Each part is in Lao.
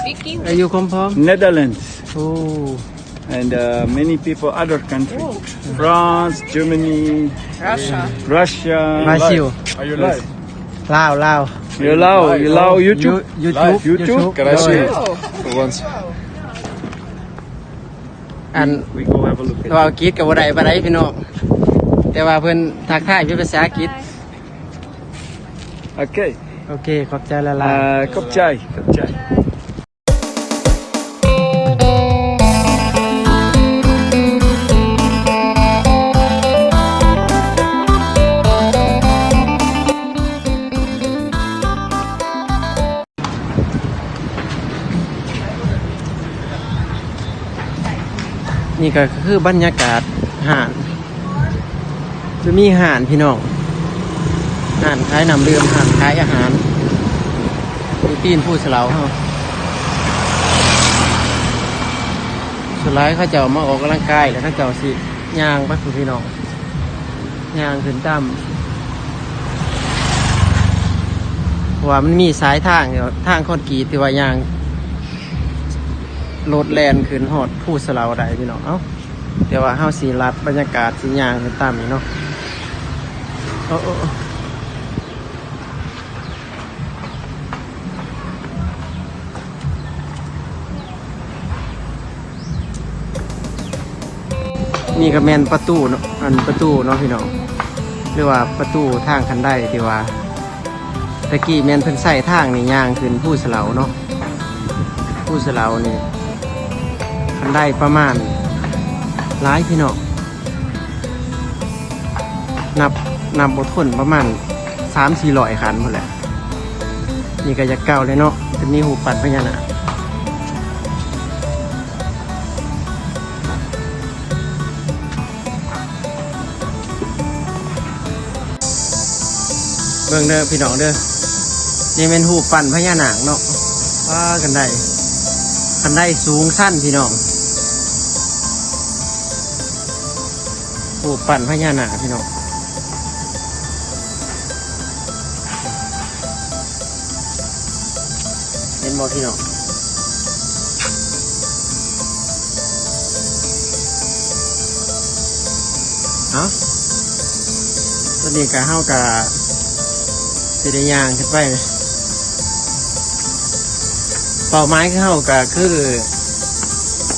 Where you come from? Netherlands. Oh. And, uh, many people other country. Oh. France, Germany, Russia. Russia. Brazil. Are you live? Lao, Lao. You Lao, you Lao YouTube? You-, YouTube, YouTube. YouTube. Can I see it? Oh. For once. ອັນ We go have a look at ເວົ້າອັງກິດກໍບໍ່ໄດ້ປານໃດພີ່ນ້ອງ ແຕ່ວ່າເພິ່ນທັກທາຍເປັນພາສາອັງກິດ. ໂອເຄ ໂອເຄ ຂອບໃຈຫຼາຍໆ. ອ່າ ຂອບໃຈ ຂອບໃຈ. ນີ້ກໍຄືບັນຍາກາດຮ້ານ ຈະມີຮ້ານພີ່ນ້ອງ ຮ້ານຂາຍນ້ຳດື່ມ ຮ້ານຂາຍອາຫານ ຢູ່ຕີນພູສະເຫຼົາເຮົາ. ສ່ວນຫຼາຍເຂົາເຈົ້າມາອອກກຳລັງກາຍ ແລ້ວເຂົາເຈົ້າຊິຍ່າງໄປພຸ້ນພີ່ນ້ອງ. ຍ່າງຂຶ້ນຕາມ ເພາະວ່າມັນມີສາຍທາງ ທາງຄອນກຣີດທີ່ວ່າຍ່າງ ລົດແລ່ນຂຶ້ນຮອດພູສະເຫຼົາໄດ້ພີ່ນ້ອງ. ເອົ້າ ແຕ່ວ່າເຮົາຊິລັດບັນຍາກາດ ຊິຍ່າງຂຶ້ນຕາມນີ້ເນາະ. ໂອ້ ໂອ້ ໂອ້. ນີ້ກໍແມ່ນປະຕູເນາະ ອັນປະຕູເນາະພີ່ນ້ອງ ຫຼືວ່າປະຕູທາງຄັນໄດທີ່ວ່າ ແຕ່ກີ້ແມ່ນເພິ່ນໃຊ້ທາງນີ້ຍ່າງຂຶ້ນພູສະເຫຼົາເນາະ. ພູສະເຫຼົານີ້ ຄັນໄດປະມານຫຼາຍພີ່ນ້ອງ. ນັບ ນັບບໍ່ຖ້ວນ ປະມານສາມສີ່ຮ້ອຍຂັ້ນພຸ້ນແຫຼະ. ນີ້ກໍຢາກເກົ່າເລີຍເນາະ ເປັນມີຮູບປັ້ນພະຍານາກ. ເບິ່ງເດີພີ່ນ້ອງເດີ ນີ້ແມ່ນຮູບປັ້ນພະຍານາກເນາະ. ວ້າ ຄັນໄດ ຄັນໄດສູງຊັນພີ່ນ້ອງ. ໂອ້ ປັ້ນພະຍານາກພີ່ນ້ອງ ເຫັນບໍ່ພີ່ນ້ອງ? ເອົາ ຕອນນີ້ກະ ເຮົາກະຊິໄດ້ຍ່າງຂຶ້ນໄປ. ເປົ້າໝາຍຂອງເຮົາກະຄື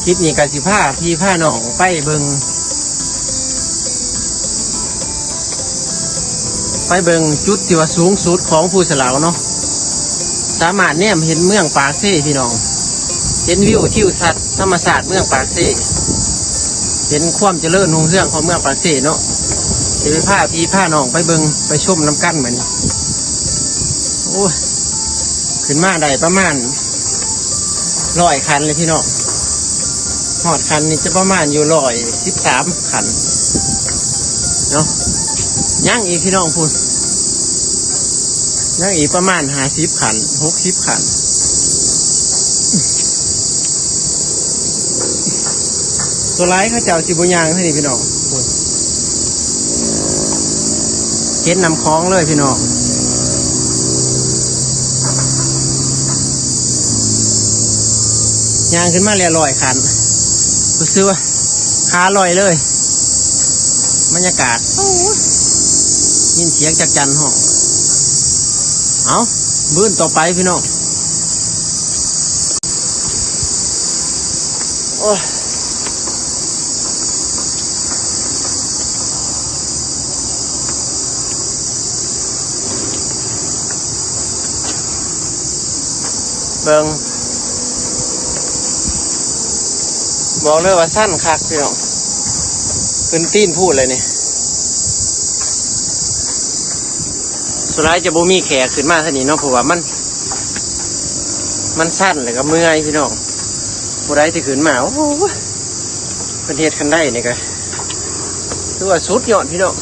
ຄລິບນີ້ກະຊິພາພີ່ພານ້ອງໄປເບິ່ງ ໄປເບິ່ງຈຸດທີ່ວ່າສູງສຸດຂອງພູສະເຫຼົາເນາະ. ສາມາດແນມເຫັນເມືອງປາກເຊພີ່ນ້ອງ ເຫັນວິວທິວທັດທຳມະຊາດເມືອງປາກເຊ ເຫັນຄວາມຈະເລີນຮຸ່ງເຮືອງຂອງເມືອງປາກເຊເນາະ. ຊິໄປພາພີ່ພານ້ອງໄປເບິ່ງໄປຊົມນຳກັນມື້ນີ້. ໂອ້ຍ ຂຶ້ນມາໄດ້ປະມານຮ້ອຍຂັ້ນເລີຍພີ່ນ້ອງ. ຮອດຂັ້ນນີ້ຈະປະມານຢູ່ຮ້ອຍສິບສາມຂັ້ນເນາະ. ຍັງອີກພີ່ນ້ອງພຸ້ນ ຍັງອີກປະມານຫ້າສິບຂັ້ນ ຫົກສິບຂັ້ນ. ສ່ວນຫຼາຍເຂົາເຈົ້າຊິບໍ່ຍ່າງທາງນີ້ພີ່ນ້ອງ. ເຫັນນ້ຳຂອງເລີຍພີ່ນ້ອງ. ຍ່າງຂຶ້ນມາແລ້ວຮ້ອຍຂັ້ນ ຮູ້ສຶກວ່າຂາລອຍເລີຍ. ບັນຍາກາດ ໂອ້ຍ ຍິນສຽງຈັກຈັ່ນຮ້ອງ. ເອົາ ບືນຕໍ່ໄປພີ່ນ້ອງ. ໂອ້ຍ ເບິ່ງ ບອກເລີຍວ່າຊັນຄັກພີ່ນ້ອງ ຂຶ້ນຕີນພູເລີຍນີ້. ສ່ວນຫຼາຍຈະບໍ່ມີແຂກຂຶ້ນມາທາງນີ້ເນາະ ເພາະວ່າມັນ ມັນຊັນແລ້ວກໍເມື່ອຍພີ່ນ້ອງ. ຜູ້ໃດທີ່ຂຶ້ນມາ ໂອ້ໂຫ ເພິ່ນເຮັດຄັນໄດນີ້ກໍຖືວ່າສຸດຍອດພີ່ນ້ອງ.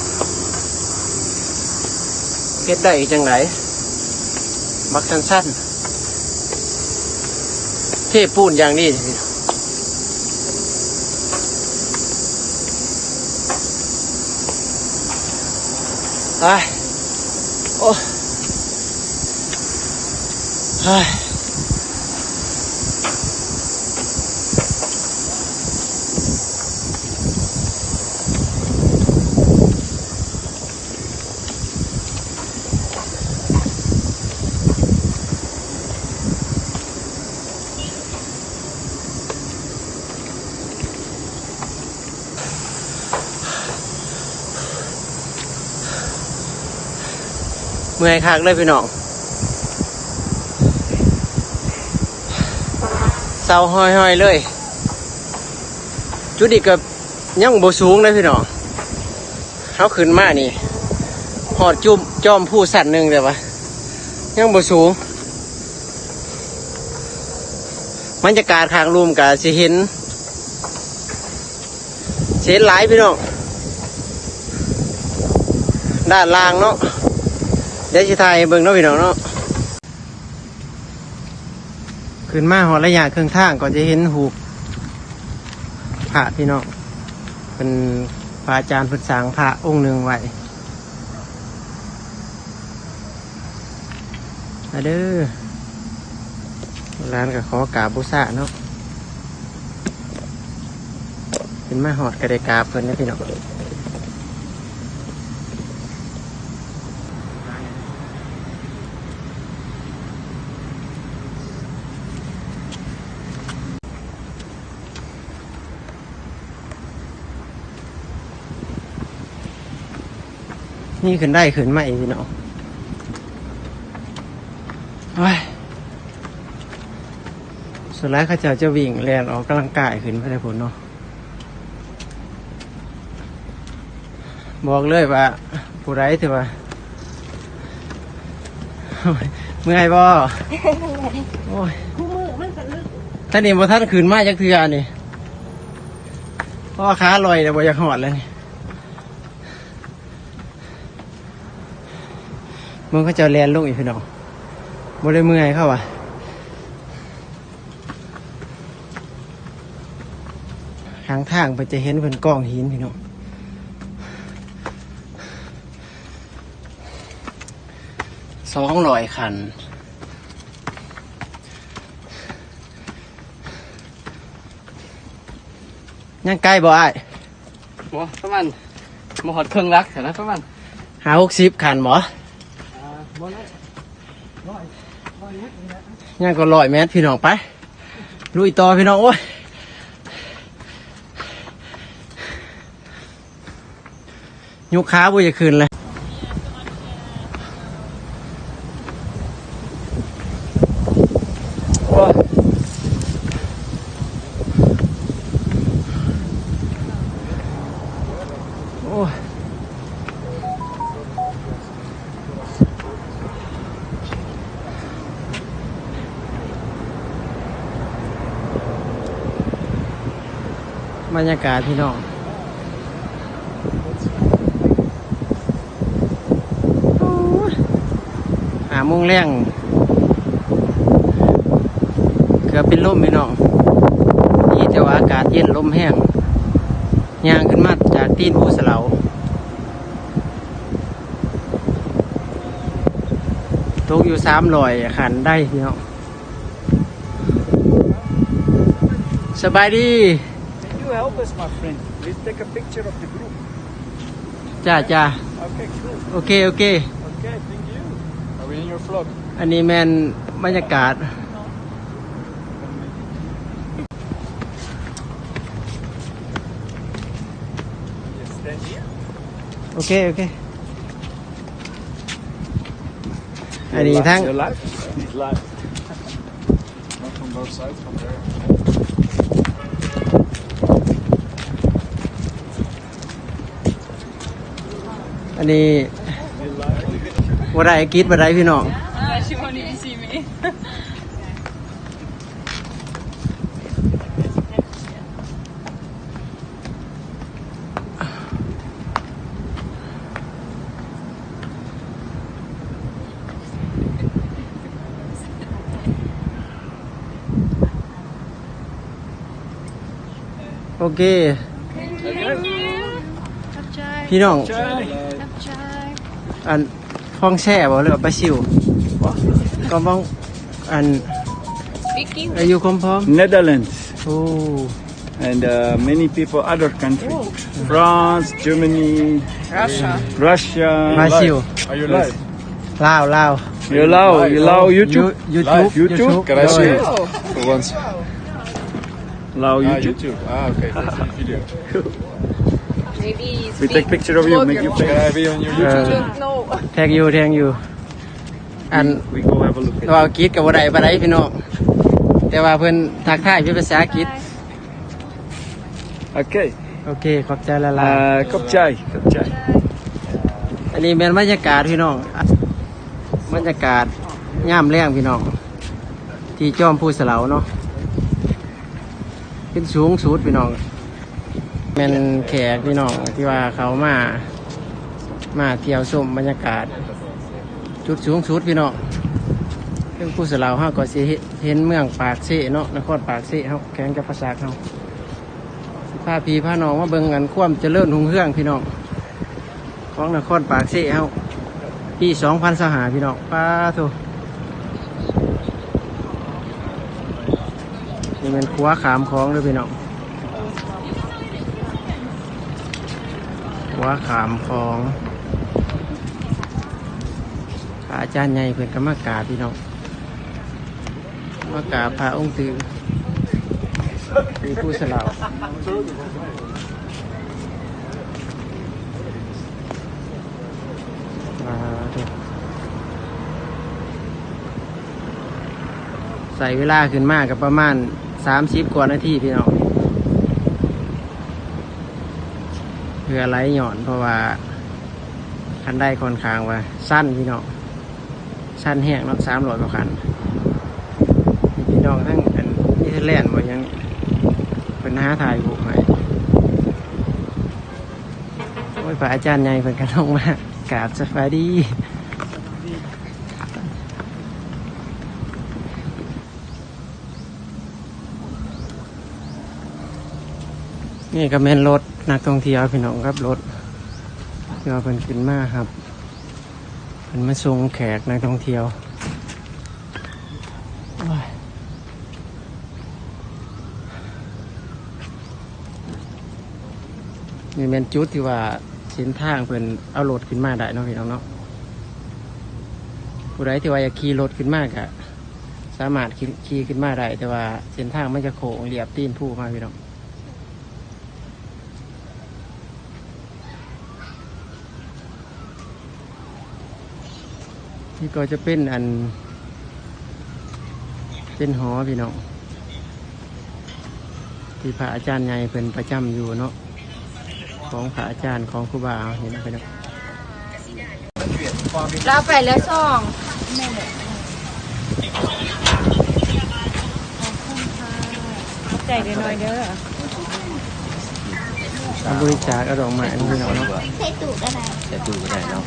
ເຮັດໄດ້ຈັ່ງໃດ ບັກຊັນໆ ເທປູນຢ່າງດີ. ໄປ ໂອ້ ເຮີ້ຍ ເມື່ອຍຄັກເລີຍພີ່ນ້ອງ ເຊົາຫ້ອຍໆເລີຍ. ຈຸດນີ້ກໍຍັງບໍ່ສູງເດ້ພີ່ນ້ອງ ເຮົາຂຶ້ນມານີ້ຮອດຈຸມ ຈອມພູຊັ້ນໜຶ່ງແລ້ວວະ ຍັງບໍ່ສູງ. ບັນຍາກາດຂ້າງລຸ່ມກໍຊິເຫັນ ເຫັນຫຼາຍພີ່ນ້ອງ ດ້ານລ່າງເນາະ. ດຽວຊິຖ່າຍໃຫ້ເບິ່ງເນາະພີ່ນ້ອງເນາະ. ຂຶ້ນມາຮອດໄລຍະເຄິ່ງທາງກໍຈະເຫັນຮູບພະພີ່ນ້ອງ ເພິ່ນ ພະອາຈານເພິ່ນສ້າງພະອົງໜຶ່ງໄວ້. ມາເດີ ຫຼານກໍຂໍກາບບູຊາເນາະ ຂຶ້ນມາຮອດກໍໄດ້ກາບເພິ່ນນະພີ່ນ້ອງ. ນີ້ຂຶ້ນໄດ້ຂຶ້ນມາອີກພີ່ນ້ອງ ໂອ້ຍ ສ່ວນຫຼາຍເຂົາເຈົ້າຈະວິ່ງແລ່ນອອກກຳລັງກາຍຂຶ້ນໄປໄດ້ພຸ້ນເນາະ. ບອກເລີຍວ່າຜູ້ໃດທີ່ວ່າ ໂອ້ຍ ເມື່ອຍບໍ່? ໂອ້ຍ ຄູ່ມື້ມັນກໍລຶກ ທ່ານນີ້ບໍ່ທັນຂຶ້ນມາຈັກເທື່ອນີ້ ເພາະວ່າຂາລອຍແລ້ວ ບໍ່ຢາກຮອດແລ້ວນີ້. ເບິ່ງເຂົາເຈົ້າແລ່ນລົງອີກພີ່ນ້ອງ ບໍ່ໄດ້ເມື່ອຍເຂົາວ່າ. ຂ້າງທາງໄປຈະເຫັນເພິ່ນກອງຫີນພີ່ນ້ອງ ສອງຮ້ອຍຂັ້ນ. ຍັງໄກບໍ່ອ້າຍ? ບໍ່ ປະມານ ບໍ່ຮອດເຄິ່ງຫຼັກຊັ້ນນະ ປະມານຫ້າຫົກສິບຂັ້ນບໍ່? ອ່າ ບໍ່ແລ້ວ ຮ້ອຍ ຮ້ອຍແມັດນີ້ແຫຼະ ຍັງກໍຮ້ອຍແມັດພີ່ນ້ອງ ໄປລຸຍຕໍ່ພີ່ນ້ອງ. ໂອ້ຍ ຍົກຂາບໍ່ຢາກຂຶ້ນເລີຍ. ໂອ້ຍ ໂອ້ຍ ບັນຍາກາດພີ່ນ້ອງ ຫ້າໂມງແລງ ເກືອບເປັນລົມພີ່ນ້ອງ ດີແຕ່ວ່າອາກາດເຢັນ ລົມແຮງ ຍ່າງຂຶ້ນມາຈາກຕີນພູສະເຫຼົາ ຕົກຢູ່ສາມຮ້ອຍຂັ້ນໄດ໋ພີ່ນ້ອງ. ສະບາຍດີ. Can you help us, my friend? Please take a picture of the group. ຈ້າ ຈ້າ Okay, cool. ໂອເຄ ໂອເຄ Okay, thank you. Are we in your vlog? ອັນນີ້ແມ່ນບັນຍາກາດ. Yes, stand here. ໂອເຄ ໂອເຄ ອັນນີ້ທັງ You're live? He's live. Not from both sides, from there. ອັນນີ້ບໍ່ໄດ້ອັງກິດບໍ່ໄດ້ພີ່ນ້ອງ. Uh, she won't even see me. ໂອເຄ ຂອບໃຈ ພີ່ນ້ອງ ຂອບໃຈ ອັນ ຟອງແຊບໍ່ ຫຼືວ່າບຣາຊິວ? ກໍມອງ ອັນ Where you come from? Netherlands. ໂອ້ And, uh, many people, other country. Oh. France, Germany, Russia. Russia. Brazil. Are you live? ລາວ ລາວ You're Lao, you're Lao, YouTube. You-, YouTube, YouTube. YouTube. Can I see? Oh. For once. Lao, ah, YouTube. YouTube. Ah, okay. That's a video. Maybe we take picture of you, make you famous. Can I be on your YouTube? Uh, no. Tag you, tag you. ອັນ We go have a look at ເວົ້າອັງກິດກໍບໍ່ໄດ້ປານໃດພີ່ນ້ອງ ແຕ່ວ່າເພິ່ນທັກທາຍເປັນພາສາອັງກິດ. ໂອເຄ ໂອເຄ ຂອບໃຈຫຼາຍໆ. ເອີ ຂອບໃຈ ຂອບໃຈ. ອັນນີ້ແມ່ນບັນຍາກາດພີ່ນ້ອງ ບັນຍາກາດຍາມແລງພີ່ນ້ອງ ທີ່ຈອມພູສະເຫຼົາເນາະ. ເປັນສູງສຸດພີ່ນ້ອງ ແມ່ນແຂກພີ່ນ້ອງທີ່ວ່າເຂົ້າມາ ມາທ່ຽວຊົມບັນຍາກາດຈຸດສູງສຸດພີ່ນ້ອງ. ເທິງພູສະເຫຼົາເຮົາກໍຊິເຫັນເມືອງປາກເຊເນາະ ນະຄອນປາກເຊເຮົາ ແຂວງຈຳປາສັກເຮົາ. ຊິພາພີ່ພານ້ອງມາເບິ່ງອັນຄວາມຈະເລີນຮຸ່ງເຮືອງພີ່ນ້ອງ ຂອງນະຄອນປາກເຊເຮົາ ປີສອງພັນຊາວຫ້າພີ່ນ້ອງ. ປາໂທ້ ນີ້ແມ່ນຂົວຂ້າມຂອງເດີພີ່ນ້ອງ ຂົວຂ້າມຂອງ. ພະອາຈານໃຫຍ່ເພິ່ນກໍມາກາບພີ່ນ້ອງ ມາກາບພະອົງຕື້ທີ່ພູສະເຫຼົາ. ອ່າ ໃຊ້ເວລາຂຶ້ນມາກໍປະມານສາມສິບກວ່ານາທີພີ່ນ້ອງ ເຫື່ອໄຫຼຍ້ອນ ເພາະວ່າຄັນໄດຂ້ອນຂ້າງວ່າຊັນພີ່ນ້ອງ. ຊັນແຮງເນາະ ສາມຮ້ອຍກວ່າຂັ້ນ. ພີ່ນ້ອງທັງອັນເນເທີແລນບໍ່ຫຍັງ ເພິ່ນຫາຖ່າຍຮູບໃຫ້. ໂອ້ຍ ພະອາຈານໃຫຍ່ເພິ່ນກໍລົງມາກາບສະບາຍດີ. ນີ້ກໍແມ່ນລົດນັກທ່ອງທ່ຽວພີ່ນ້ອງ ກັບລົດທີ່ວ່າເພິ່ນຂຶ້ນມາຮັບ ເພິ່ນມາສົ່ງແຂກນັກທ່ອງທ່ຽວ. ໂອ້ຍ ນີ້ແມ່ນຈຸດທີ່ວ່າເສັ້ນທາງເພິ່ນເອົາລົດຂຶ້ນມາໄດ້ເນາະ ພີ່ນ້ອງເນາະ. ຜູ້ໃດທີ່ວ່າຢາກຂີ່ລົດຂຶ້ນມາກະສາມາດຂີ່ ຂີ່ຂຶ້ນມາໄດ້ ແຕ່ວ່າເສັ້ນທາງມັນຈະໂຄ້ງລຽບຕີນພູມາ ພີ່ນ້ອງ. ນີ້ກໍຈະເປັນອັນ ເປັນຫໍພີ່ນ້ອງ ທີ່ພະອາຈານໃຫຍ່ເພິ່ນປະຈຳຢູ່ເນາະ ຂອງພະອາຈານຂອງຄູບາເຮົາເຫັນພີ່ນ້ອງ. ລາວໄປແລ້ວສອງ ຂອບໃຈເດີນ້ອຍເດີ. ເອົາບໍລິຈາກເອົາດອກໄມ້ໃຫ້ພີ່ນ້ອງເນາະ ໃສ່ຕູ້ກໍໄດ້ ໃສ່ຕູ້ກໍໄດ້ເນາະ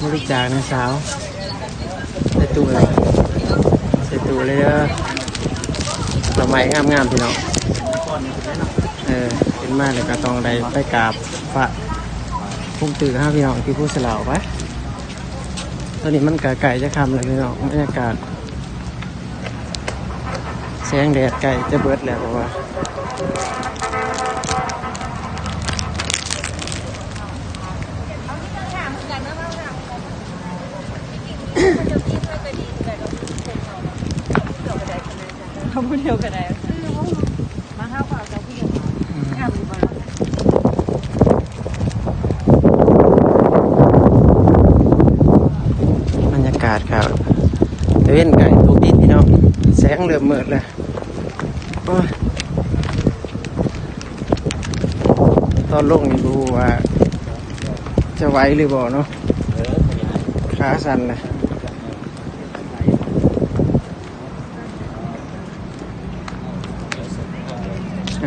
ບໍລິຈາກນະສາວ ໃສ່ຕູ້ເລີຍ ໃສ່ຕູ້ເລີຍເດີ. ດອກໄມ້ງາມໆ ພີ່ນ້ອງ ເອີ ຂຶ້ນມາແລ້ວກໍຕ້ອງໄດ້ໄປກາບພະອົງຕື້ເຮົາ ພີ່ນ້ອງ ທີ່ພູສະເຫຼົາໄປ. ຕອນນີ້ມັນກະໃກ້ຈະຄ່ຳແລ້ວພີ່ນ້ອງ ບັນຍາກາດແສງແດດໃກ້ຈະເບິດແລ້ວ ເພາະວ່າ ເອົາຜູ້ດຽວກໍໄດ້ ມາເຮົາກໍເອົາເຈົ້າຜູ້ດຽວ ອືມ ງາມຢູ່ບໍ່ລະ? ບັນຍາກາດກໍຕາເວັນໃກ້ຕົກດິນພີ່ນ້ອງ ແສງເລີ່ມມືດແລ້ວ. ໂອ້ຍ ຕອນລົງນີ້ບໍ່ຮູ້ວ່າຈະໄຫວຫຼືບໍ່ເນາະ ຂາສັ່ນແລ້ວ. ເ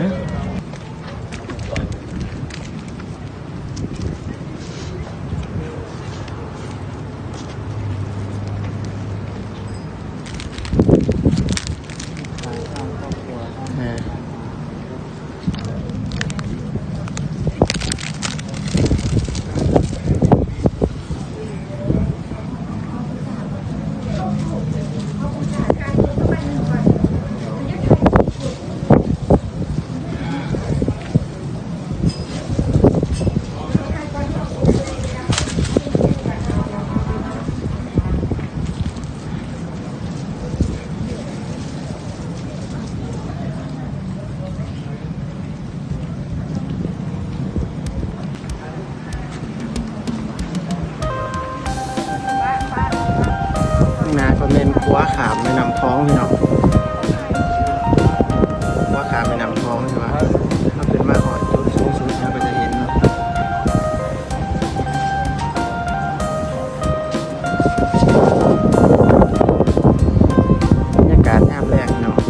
ວ່າຂ້າມແມ່ນ້ຳຂອງພີ່ນ້ອງ ວ່າຂ້າມແມ່ນ້ຳຂອງ ທີ່ວ່າເຮົາຂຶ້ນມາຮອດຈຸດສູງສຸດ ເຮົາກໍຈະເຫັນເນາະ ບັນຍາກາດຍາມແລງເນາະ.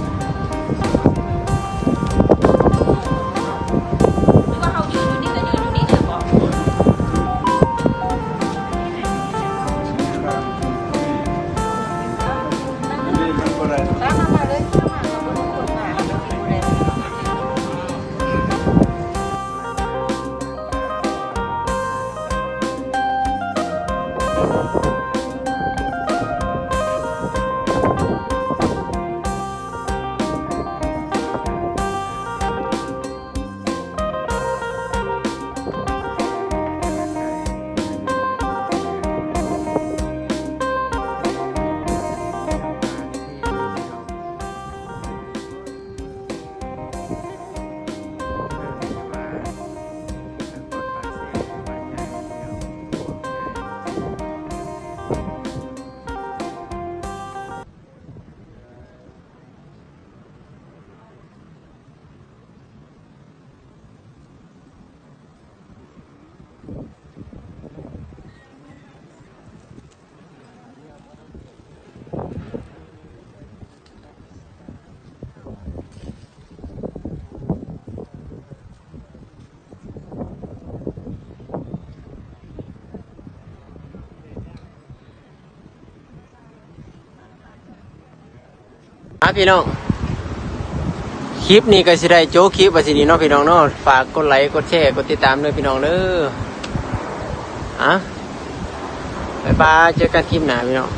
ອ່າ ພີ່ນ້ອງ ຄລິບນີ້ກໍຊິໄດ້ໂຈະຄລິບໄວ້ສ່ຳນີ້ເນາະ ພີ່ນ້ອງເນາະ. ຝາກກົດໄລ ກົດແຊ ກົດຕິດຕາມເດີ ພີ່ນ້ອງເດີ. ອ່າ ບາຍບາຍ ເຈີກັນຄລິບໜ້າ ພີ່ນ້ອງ.